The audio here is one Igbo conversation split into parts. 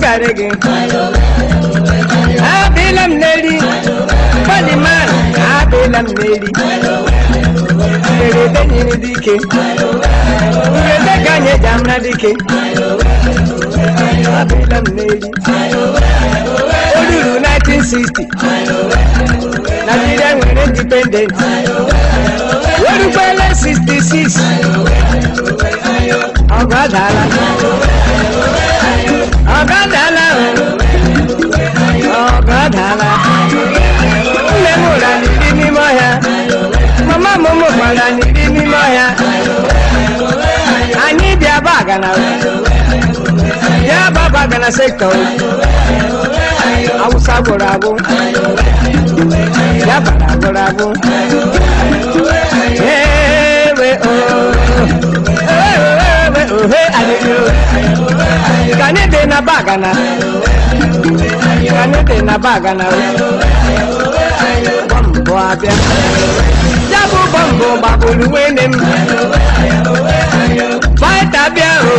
karị gị. Abịla m n'eri Baliman, abịla m n'eri. Mberede nyere dike, mberede ka anyị ji amara dike. Abịla m n'eri. O ruru 1960, Nigeria nwere independent. Orukwele 66, ọgụ adaala, ọgụ adaala, ọgụ adaala. Nne m ụra n'iri n'ime ọhịa, mama m mụkwara n'iri n'ime ọhịa. Anyị bịa Bagana, bịa Bagana sector. Awụsa gwụrụ agwụ, Biafra gwụrụ agwụ. Ewe o, ewe ohe alele. Ka anyị dị na Bagana, ka anyị dị na Bagana, bọmbụ abịa. Ya bụ bọmbụ gbagburu nwene m. Fighter bịa o,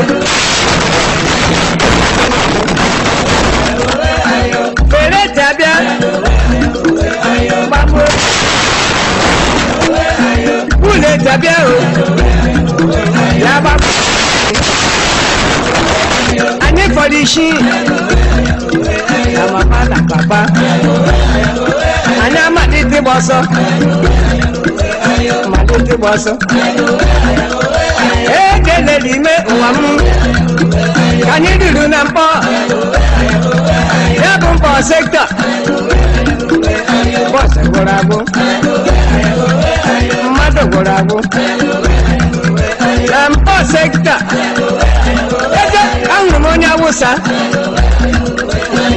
fereti abịa gbagbuo, bullet abịa o, ya gbagbu. Anyị fọrọ isi na mama na papa. Anyị amalite ịgba ọsọ, malite ịgba ọsọ. Ekelele ime ụwa m. Ka anyị ruru na Mkpọ, ya bụ Mkpọ sector, bus gwụrụ agwụ, mmadụ gwụrụ agwụ na Mkpọ sector. Ebe ahụrụ m onye Awụsa,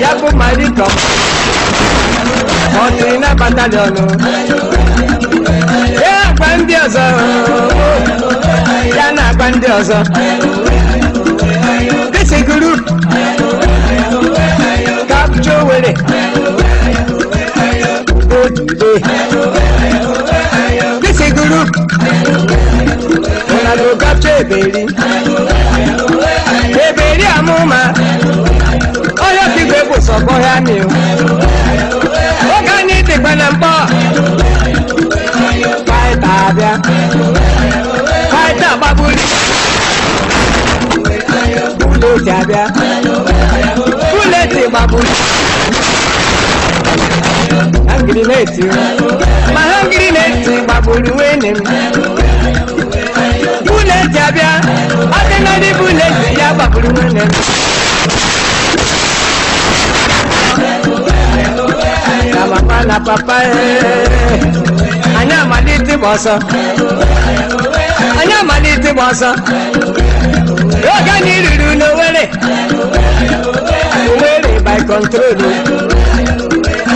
ya bụ marikọ ọtịrị na battalion. Ya agwa ndị ọzọ, ya na-agwa ndị ọzọ, "This group capture Owerri go today. This group una go capture Eberi, Eberi Amụma." Ọhịa Kigwe bụ sọgbọ ọhịa mi o. Oge anyị dịkwa na Mkpọ, fighter abịa, fighter gbagburu, bullet abịa, bullet gbagburu, hand grenade, ma hand grenade gbagburu nwene m. Bullet abịa, ordinary bullet, ya gbagburu nwene m. Na mama na papa, ee, anyị amalite ịgba ọsọ, anyị amalite ịgba ọsọ. Oge anyị ruru n'Owere, Owerri by control,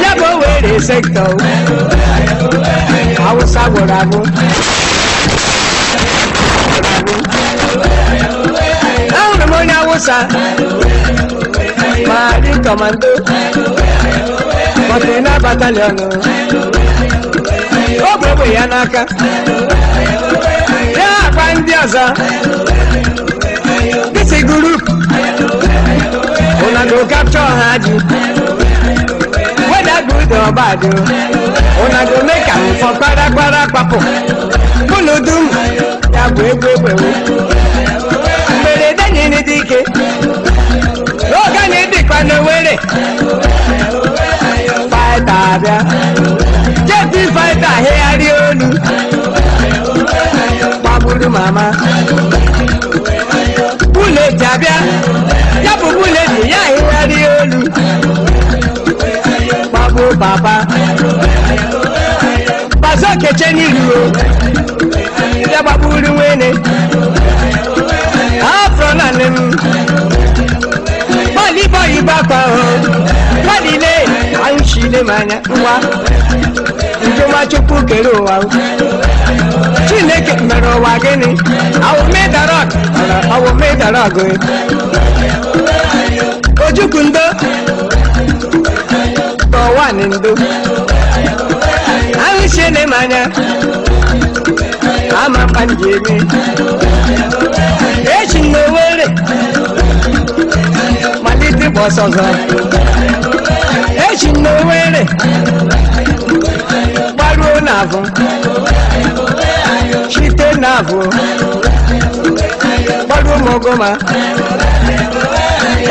ya bụ Owerri sector, Awụsa gwụrụ agwụ. Ahụrụ m onye Awụsa ma dị commando na battalion. O bụ egbe ya n'aka, ya agba ndị ọzọ, "This group una go capture ha ji, whether good or bad o, una go make am for kparakwara kpapụ unu dum." Ya bụ egwu egbe o. Mberede nyere dị ike. Oge anyị dịkwa n'Owere, fighter abịa, jet fighter hegharịa olu, gbagburu mama. Bullet abịa, ya bụ bullet, ya hegharịa olu, gbagbuo papa. Bazo keche n'iru o, ya gbagburu nwene afro naanị m. Bọ́ọ̀lì bọ́ọ̀lì gbàgbà o, bọ́ọ̀lì lé ahụchile m anya. Ngwa njụma, Chukwu kere ụwa o. Chineke mere ụwa gịnị? Awụmedara ọgụ Ojukwu ndo tọwan ndo. Ahụchiele m anya, ama mkpa m ji eme echi m n'Owere malite. ịgba ọsọ ọzọ. Echi m n'Owere gbaruo n'avụ, site n'avụ gbaruo Ụmụgụma.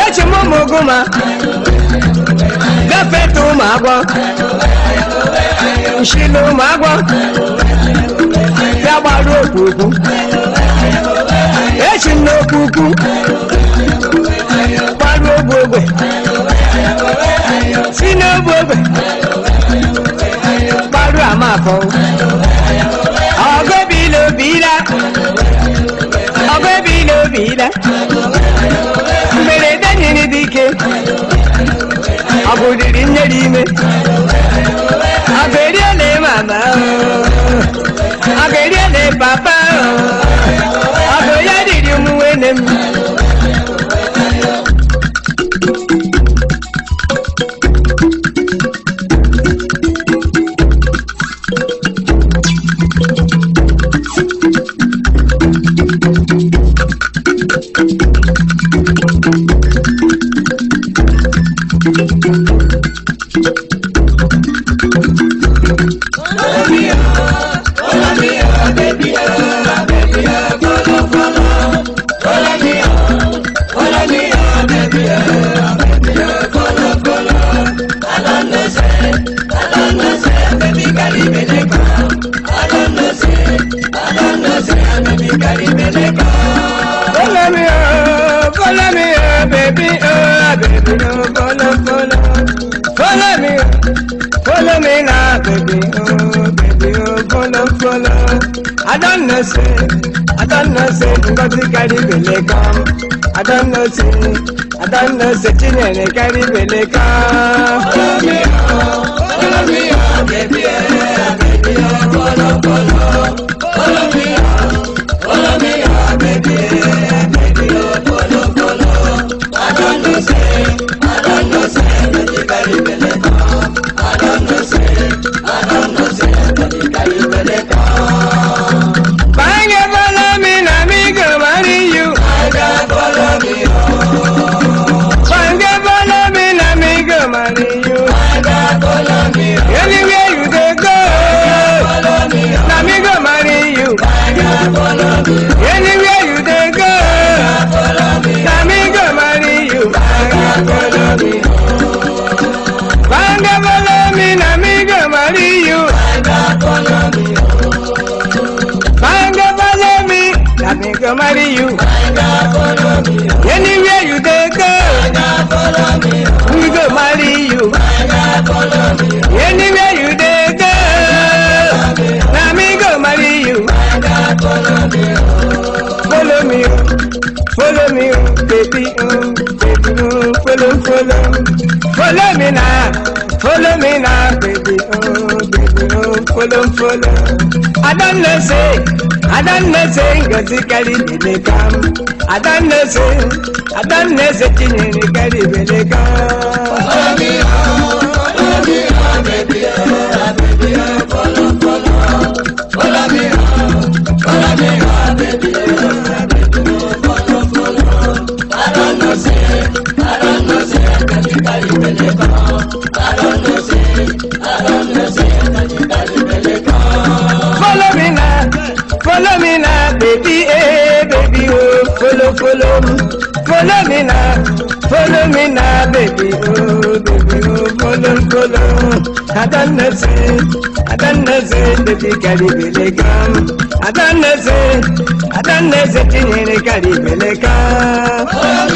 Echi m Ụmụgụma gafete ụmụ agwọ, nshi na ụmụ agwọ bịa gbaruo Okwukwu. Echi m n'Okwukwu gbaruo Ogbu Ogbe, si n'Ogbu Ogbe gbaruo Amafọ. Ọgọbila obila, ọgọbila obila, mberede nyere dike, ọ bụ riri nyere ime, ọ ga-eriele mama, ọ ga-eriele papa, ọ bụ ya riri ụmụ nwanne m. Follow me, oh, follow me, oh, baby, oh, baby, oh, follow, follow. Follow me, oh, follow me, oh, baby, oh, baby, oh, follow, follow. I don't know, say, I don't know, say, baby, carry me like come. I don't know, say, I don't know, say, baby, carry me like come. Follow me, oh, follow me, oh, baby, oh, baby, oh, follow, follow. Follow me, oh, follow me now, baby, oh, baby, oh, follow, follow. I don't know, say, I don't know, say, Ngozi carry belle come. I don't know, say, I don't know, say, Chinyere carry belle come. Follow me, oh, follow me, oh, baby, oh, baby, oh, follow, follow. Follow me, oh, follow me, oh, baby, oh, baby, oh, follow, follow. I don't know, say, I don't know, say, baby, carry belle come. I don't know, say, I don't know, say, baby, carry belle come. Bang, follow me, now me go marry you. I got follow me, oh, Bang, follow me, now me go marry you. I got follow me, oh, Anywhere you dey go, follow me, oh, now me go marry you. I got follow me, oh, Anywhere you dey go, follow me, now me go marry you. I got follow me, oh. Banga follow me, now me go marry you. I got follow me, Banga follow me, now me go marry you. I got follow me, Anywhere you dey go, I got follow me, we go marry you. I got follow me, Anywhere you dey go, now me go marry you. I got follow me, Follow me, oh, follow me, oh, baby, oh, baby, oh, follow, follow. Follow me now, follow me now, baby, oh, baby, oh, follow, follow. I don't know, say, I don't know, say, Ngozi carry belle come. I don't know, say, I don't know, say, Chinyere carry belle come. follow me, follow me, oh, baby, oh, baby, oh, follow, follow. Follow me, oh, follow me, oh, baby, oh, baby, oh, follow, follow. I don't know, say, I don't know, say, baby, carry belle come. I don't know, say, I don't know, say, baby, carry belle come. Follow me now, follow me now, baby, eh, baby, oh, follow, follow, follow me now, follow me now, baby, oh, baby, oh, follow, follow. I don't know, say, I don't know, say, baby, carry belle come. I don't know, say, I don't know, say, Chinyere carry belle come. Follow